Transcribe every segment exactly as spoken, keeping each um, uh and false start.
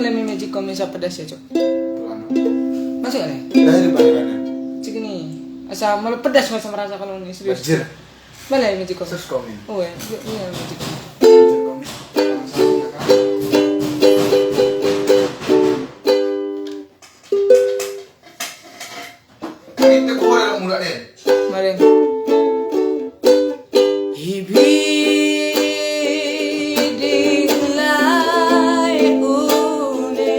Mele mi magic komi asa pedas ya, Cok. Tuan. Masuk kan ya? Dari mana-mana. Cik ni. Asa mele pedas masa merasa kalau ni serius. Bajir. Mele mi magic komi. Sus komi. Oh, ya. Iya, iya, magic komi. Bajir komi. Kita keluar dalam mulut ni. Mari. Ibiding lai une,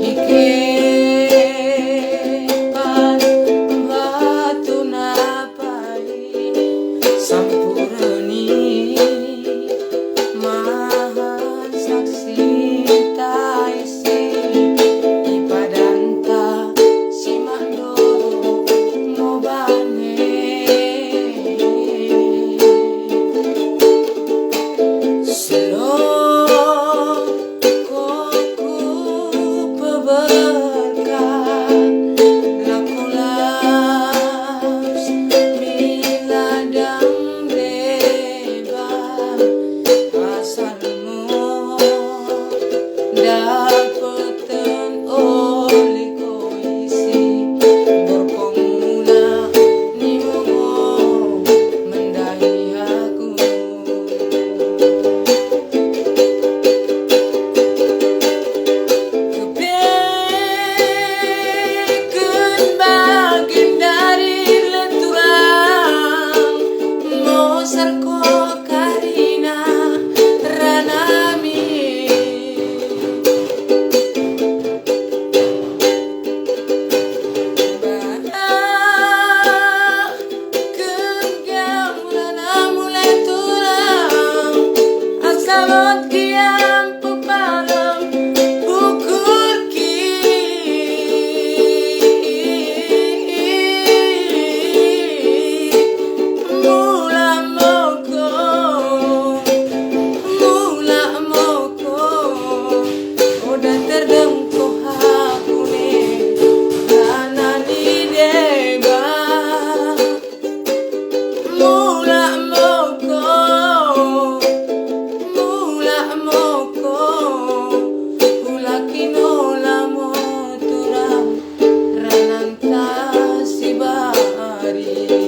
ikepan batu napa Sampurni mahan saksi taisi i padanta si mandoro mo bane. Selo Ko kupeberkat lako las mi ladang deba, asal mo dapeten oli ko isi berpemula ni mo mendahi aku. Kepeken bagendari leturang, mosar ko karina ranami. Bah, Kenggang rana mule turang, asa lot kiam pepalem ukurki. Mula mo ko, mula mo ko, oda terdengkoh aku ne, rana ni deba. Mula mo ko, mula mo ko, ula kinola mo turang rananta si bari.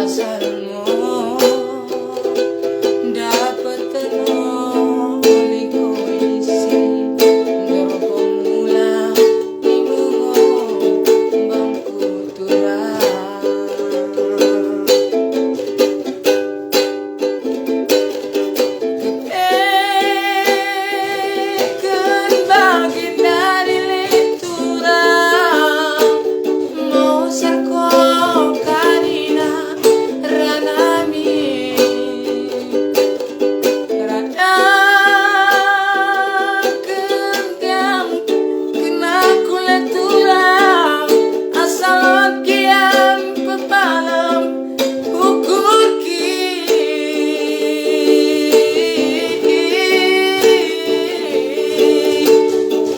Asal mo dapeten oli ko isi, ndoro pemula ni mo ngo bangku turang. Kepeken bagendari leturang, mosar ko karina ranami. Rada kenggang kena kuleturang, asa lot kiam pepalem ukurki.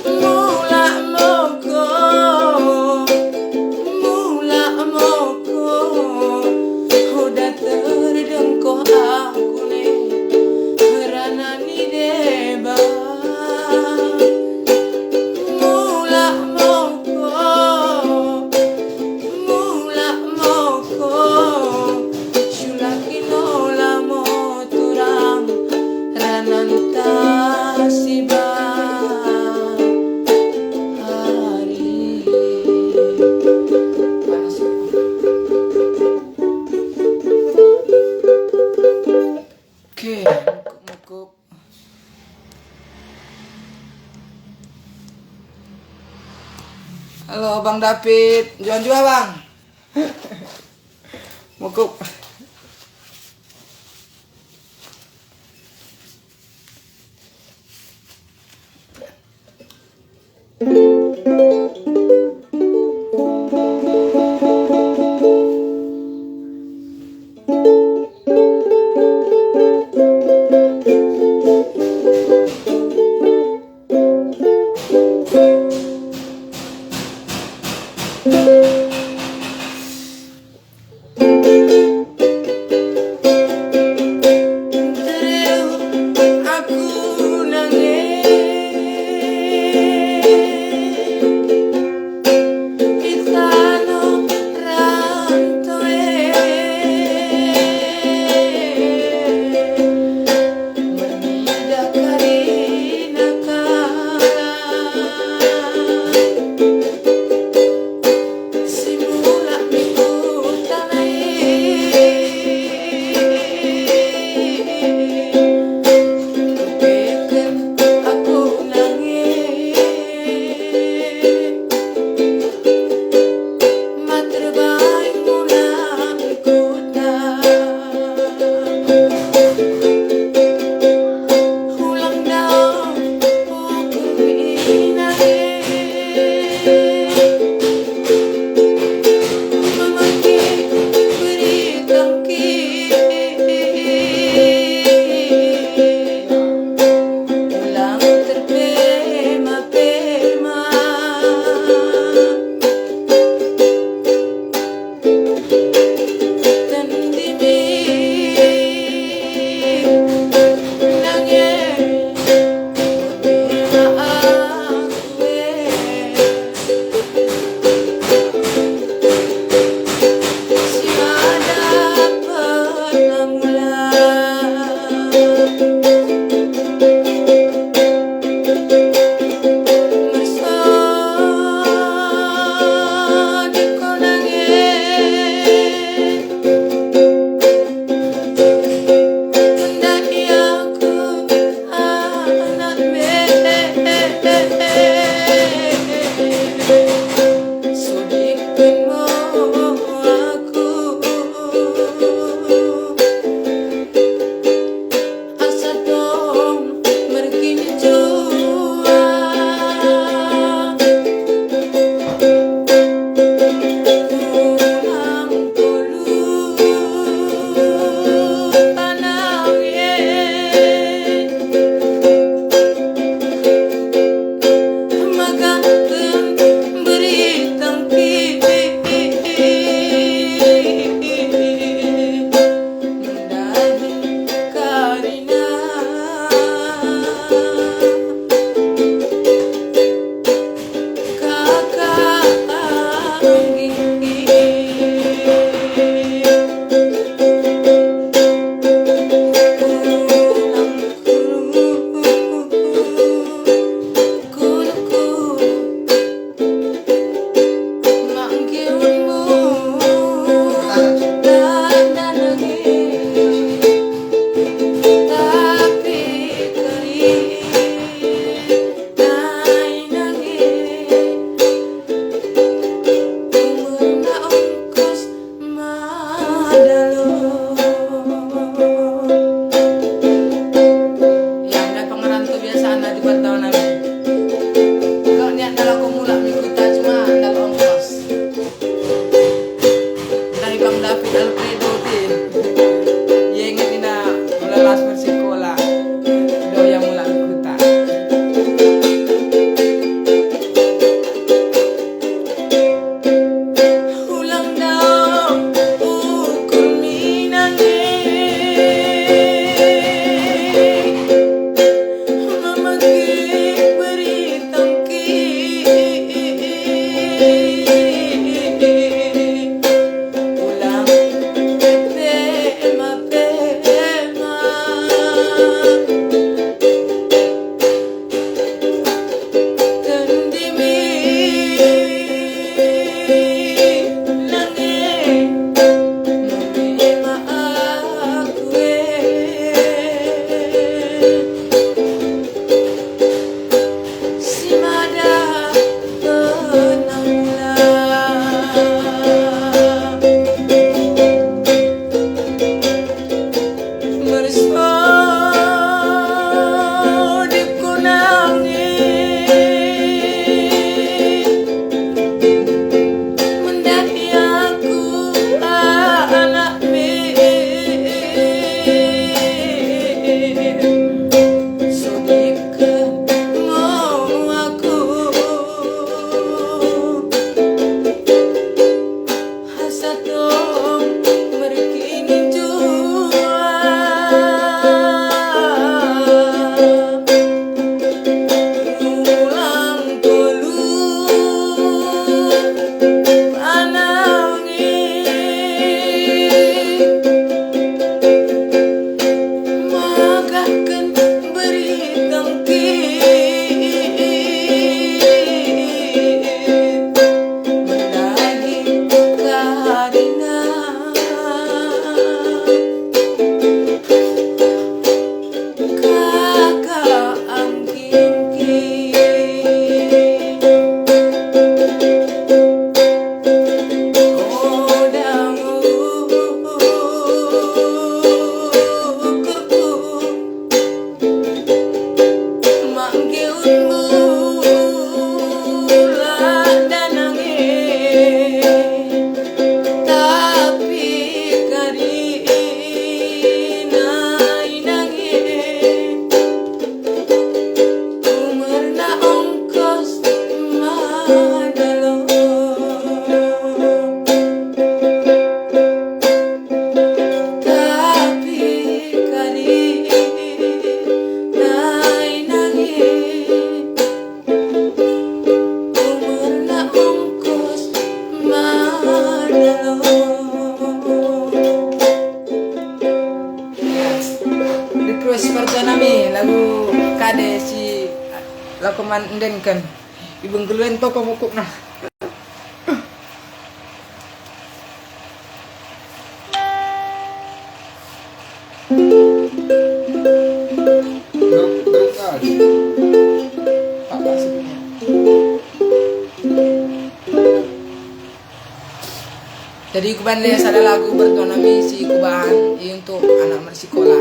Mula mo ko, mula mo ko, oda terdengkoh aku ne, rana ni deba. Mula mo ko, mula mo ko, sulaki nola mo turang rananta si bari. Panas. Oke, mukub-mukub. Halo, Bang David. Njuah-njuah, Bang. Mukub. Ntereu aku nang e i tanoh rantau e, mengidah karina kalak. Si mulak mi kuta nai, tupeken aku nang e. Ma terbaing mulak mi kuta. Ulang dao ukur mi nang e, memanggih beritangki. Ulang terpema-pema. Tendi mi nang e, aku e. Si ada pernah mula. Mersodip ko nang e, mendaki aku anak me. Sodikken mo aku. Asa tong merkinjua. Ulang koluh tanang e. Magaten beritangki. Mendahi karina kakak anggi. Ulang koluhku. Manggiunmu dana nang e, tapi kari nai nang e, umurna ongkos madalo. Ia nda pengeranto biasana di pertaunami. Kau niat nalako mulak mi kuta cuma ndalo ongkos. Ndahi Bang David Alfredo tin. Ia inget nina mula las mersikola. Doya mulak mi kuta. Ulang dao ukur mi nang e, memanggih beritangki. Ulang tete Sa nami lagu kade si lako man ndenken. Ibeng keluhen toko mukupna. Jadi kubahan sada lagu mertua nami si kubahan i untuk anak mersikola.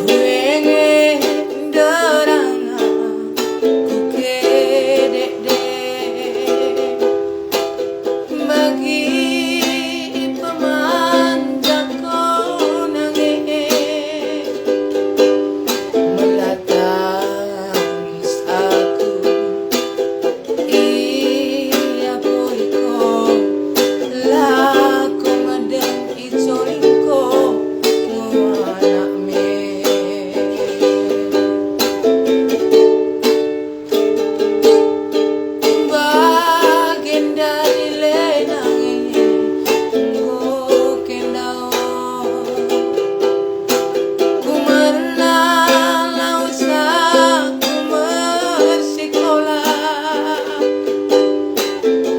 Kuenge nderrang aku kedek-dek, bagi pemanjako nange, mella tangis aku. Ia poi ko, lako madeng i colingko, ngo anak me. Bagen dari lenang e, enggo kenda o. Kumerna lawes aku mersikola,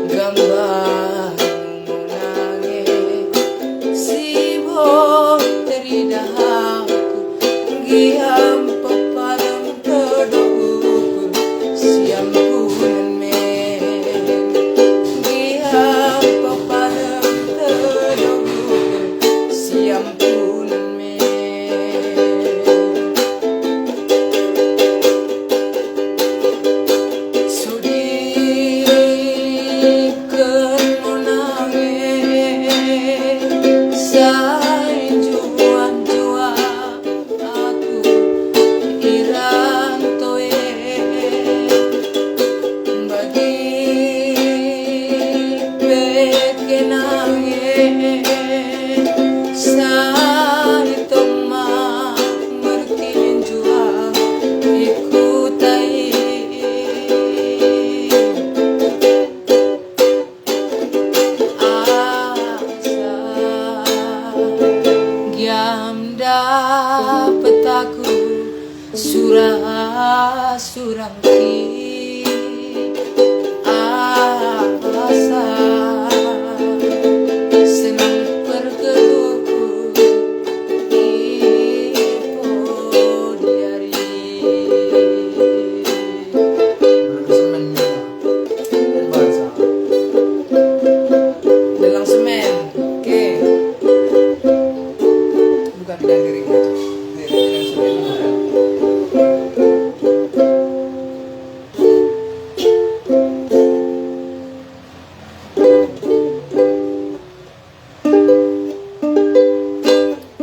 gambar nange si boi teridah aku, nggih ampepalem tedok ukur, siampunen me. Nggih ampepalem tedok ukur, siampunen me. Sudiken mo nange, sai njuah-juah aku i ranto e. Bagi pe kenangen, sai tong ma mertinjuah i kuta i. Asa nggih dapet aku surah-surah ki, asa senang pergeluhku i podi ari. Dalang semen. Oke. Bukan, bukan lirik itu. Lirik dalang semen bukan.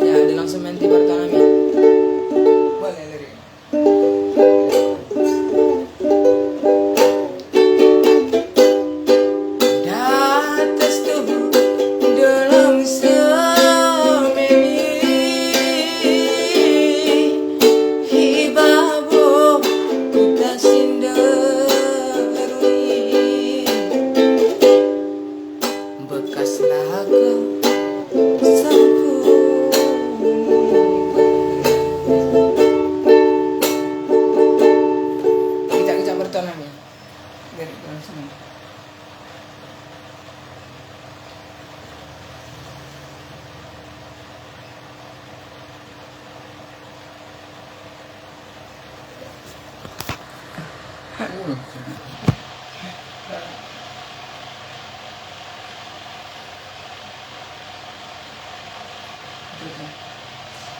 Ya, dalang semen ti mertua nami. Boleh lirik. Datas tuhu dalang semen i babo kuta si nderu i. Bekas laga sampun. Kita, kita bertonang ya. Biar kita langsung.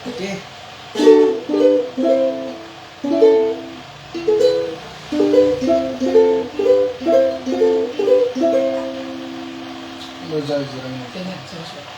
Oke. Lo jauh-jauh. Kayaknya jauh-jauh.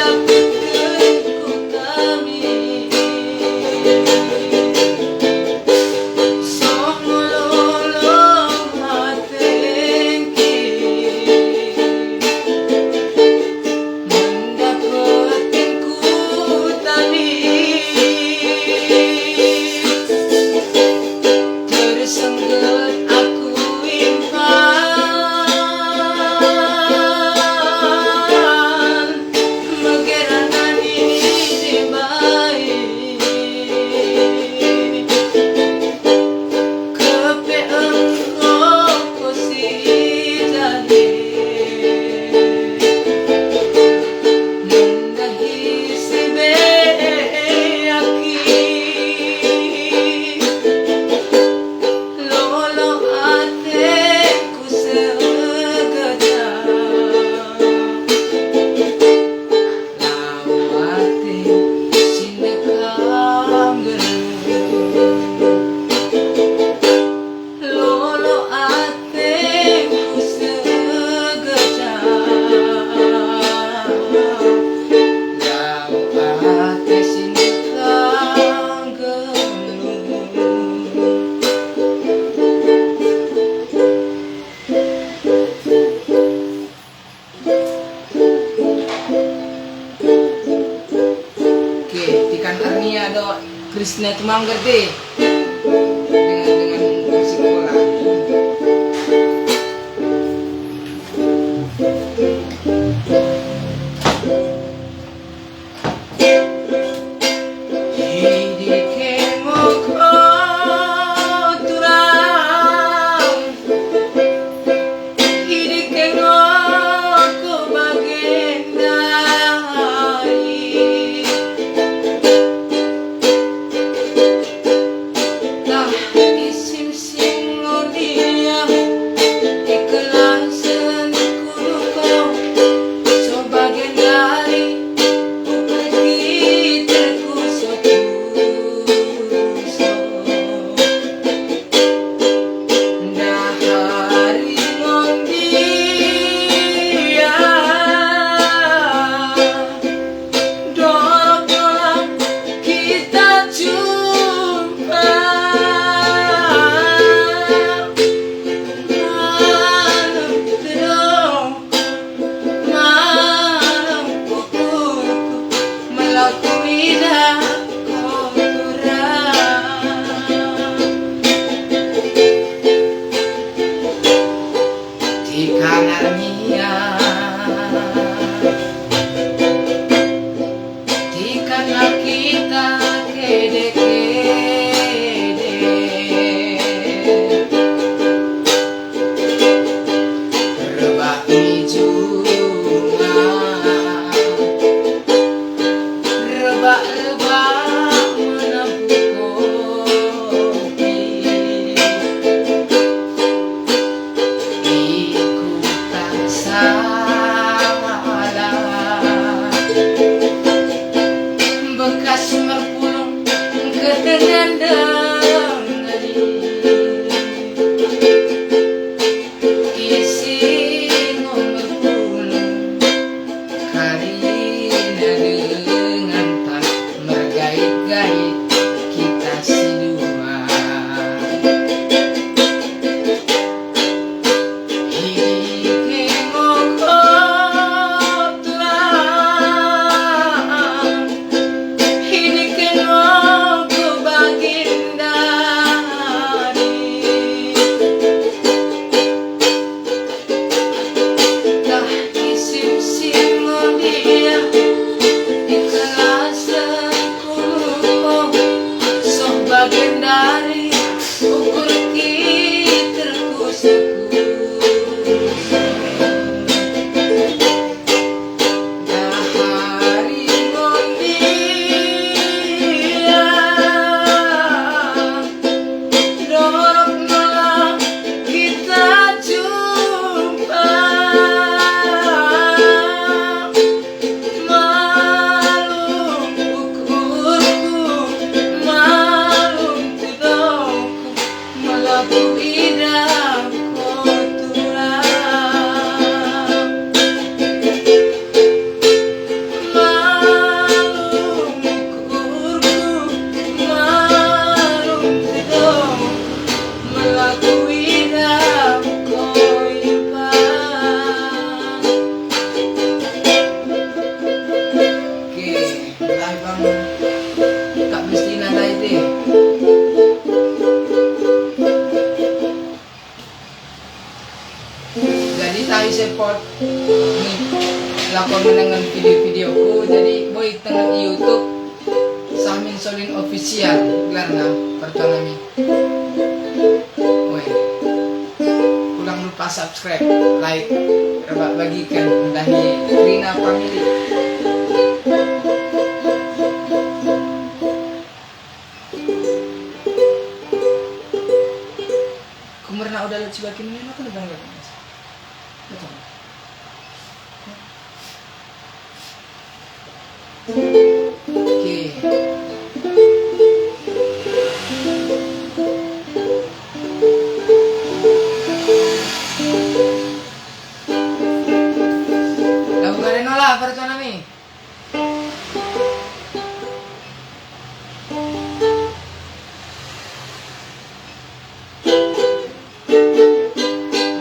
Ku kami, songo lolo atengki, mendapetken ku tani. Tersengget aku impan, megeran ani dibai. Kepe engko ko si jane, mendahi si beaki. Lolo ateku segejap, lau ate si ndekah nggeluh. Lolo ateku segejap, lau ate si ndekah nggeluh. Oke, Tikan Arnia doh Krisna Tumangger deh. Dengan, dengan musik bola. Idik enggo ko turang, idik enggo ko bagenda i. Tah isim singo dia, ikelasen kunu ko, so bagendari, upergi terkuso-kuso. Ndahari ngo dia, dorop nola kita jumpa. Malem tedong, malem pupurku, melaku idah ko turang. Tikan Arnia, tikanlah kita kede-kede. Rebak mi junga, rebak-rebak Ai bang, kak Kristina dai deh. Jadi tahi support ni, lako menengen video-videoku, jadi boi tenget i YouTube, Sahmin Solin Official gelarna, pertua nami. Weh. Ulang lupa subscribe, like, rebbak bagiken mendahi Rina Family. Kumerna udah lut sibakin memang aku udah ngeliat, Mas. Betul. Oke. Lagu karen ola, pertua nami.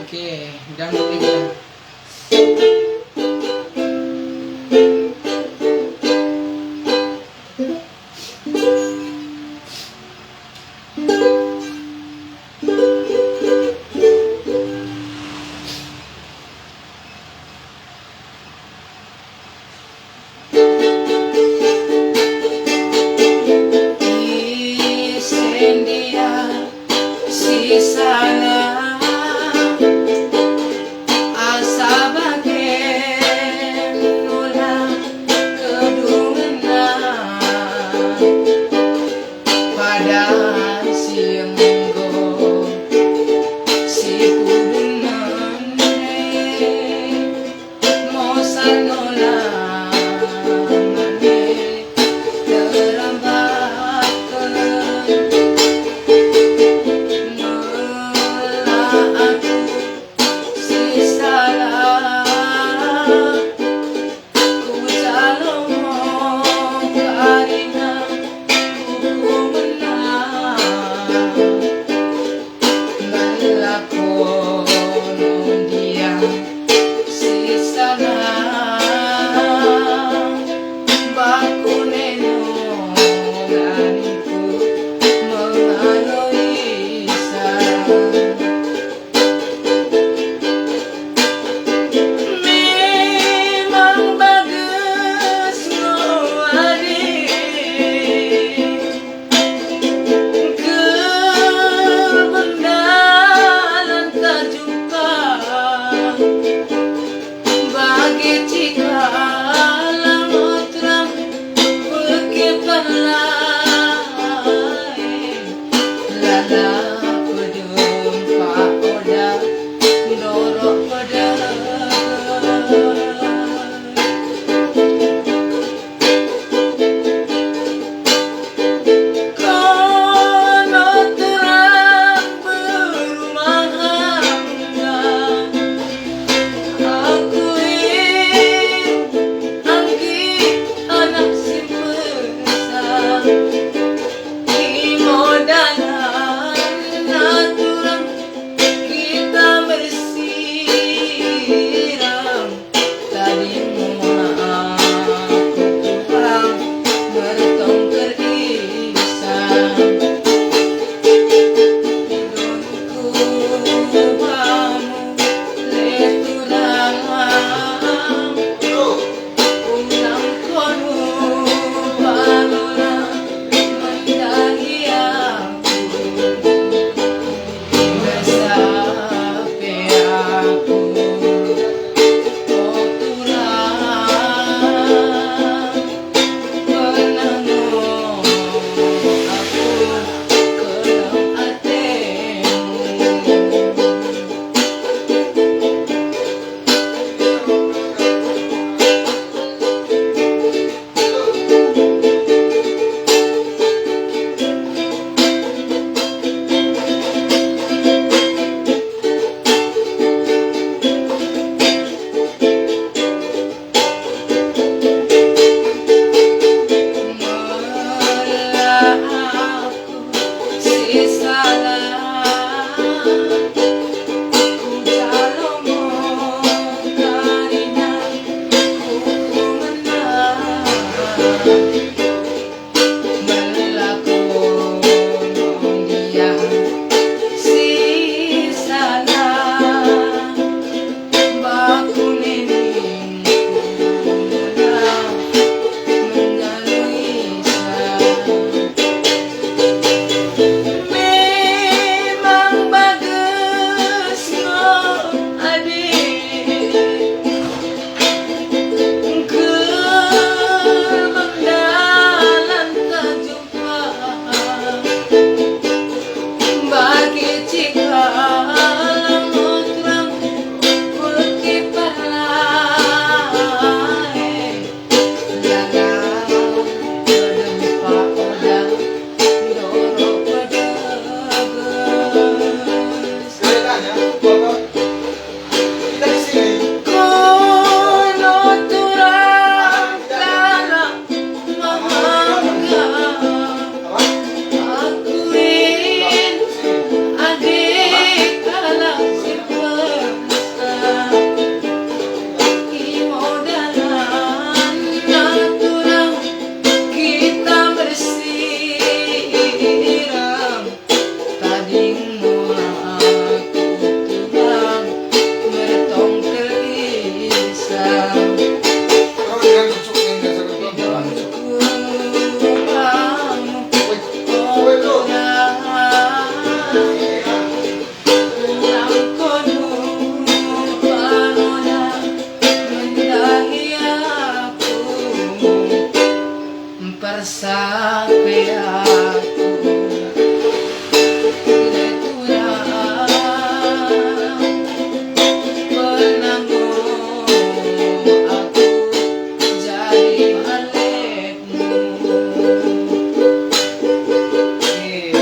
Oke, udah mulai kita. Isen dia sisana, asa bagen ola kedungenna, padan si enggo sipudun mende. Mosar nola mane terlambatken, mella aku sisala, kujalo mo karina kuku menang. Mella kono dia sisana, bakune nola ningku mengalo isa. Memang bages ngo adi, kebendalan tajumpa, bage cikal lamot rang peke perlaen. Lala pedempa oda ndorok pedem. Kono terang berumah tangga, aku i anggi anak si mbesar. Imo dalanna turang kita mersirang. Tadingmu aku turang mertongker isa. Didonku bamu le turang. Ulang kono balola mendahi aku, basa pe aku, o turang, pernah ngo aku keleng atemu. Persape aku, leturan, pernah ngo aku jadi malekmu. Eh.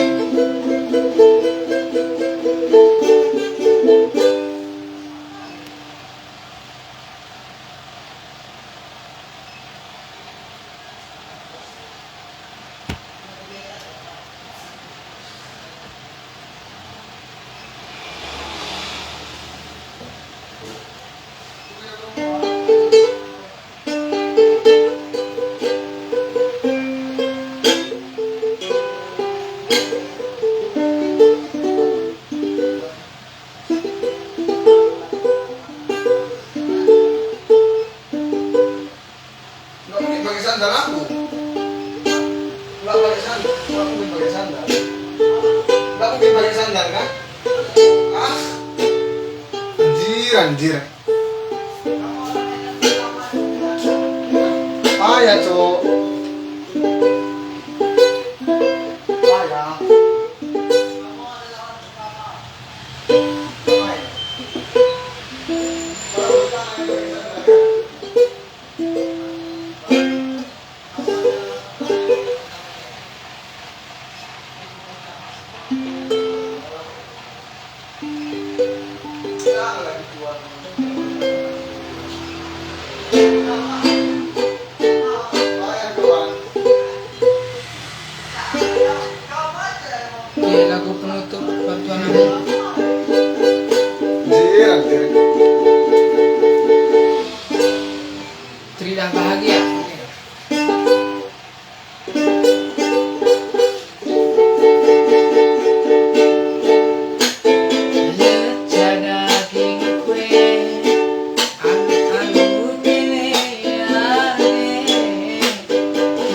Nggak mungkin pakai sandal aku. Nggak pakai sandal, nggak mungkin pakai sandal. Nggak mungkin pakai sandal, kan? Ah. Anjir, anjir. Payah, Cok. Payah. Oke, lagu penutup buat tuan aku. Jiran, jiran. Teridah Bahagia. Lecca dagingku e, alu-alu telea e,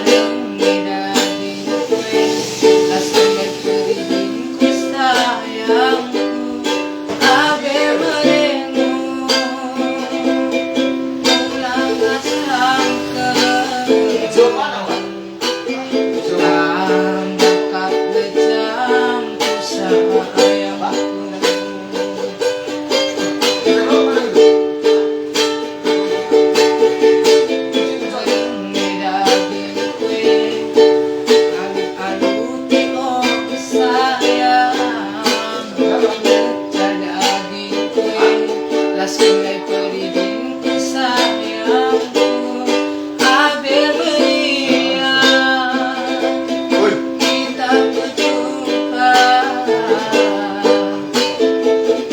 lengi dagingku e, las kene peridinku sayangku, abe merenggu, ulang asangken. Las kene peridinku sayangku, abe meriah kita berjumpa.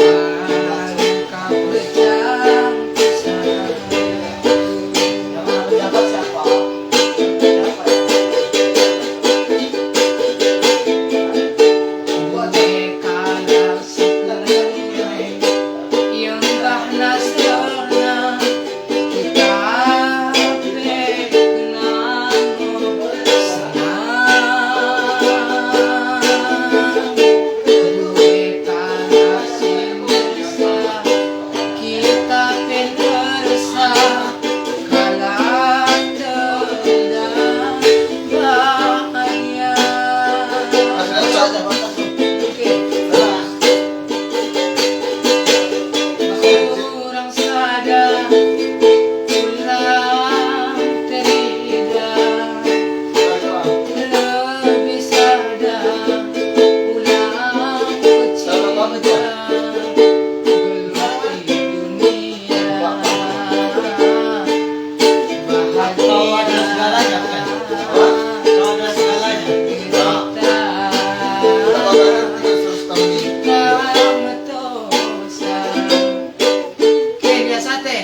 Alangkah berjampa sayangku. Kita pe mersa kalak tedong bahagia. Kurang sada ulang teridah, lebih sada ulang kecil. Oke, biasa te.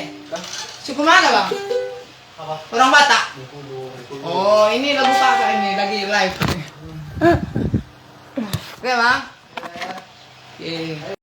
Suku mana, Bang? Apa? Orang Batak. Bengkulu, Bengkulu. Oh, ini lagu Kakak ini, lagi live. Oke, Bang. Oke.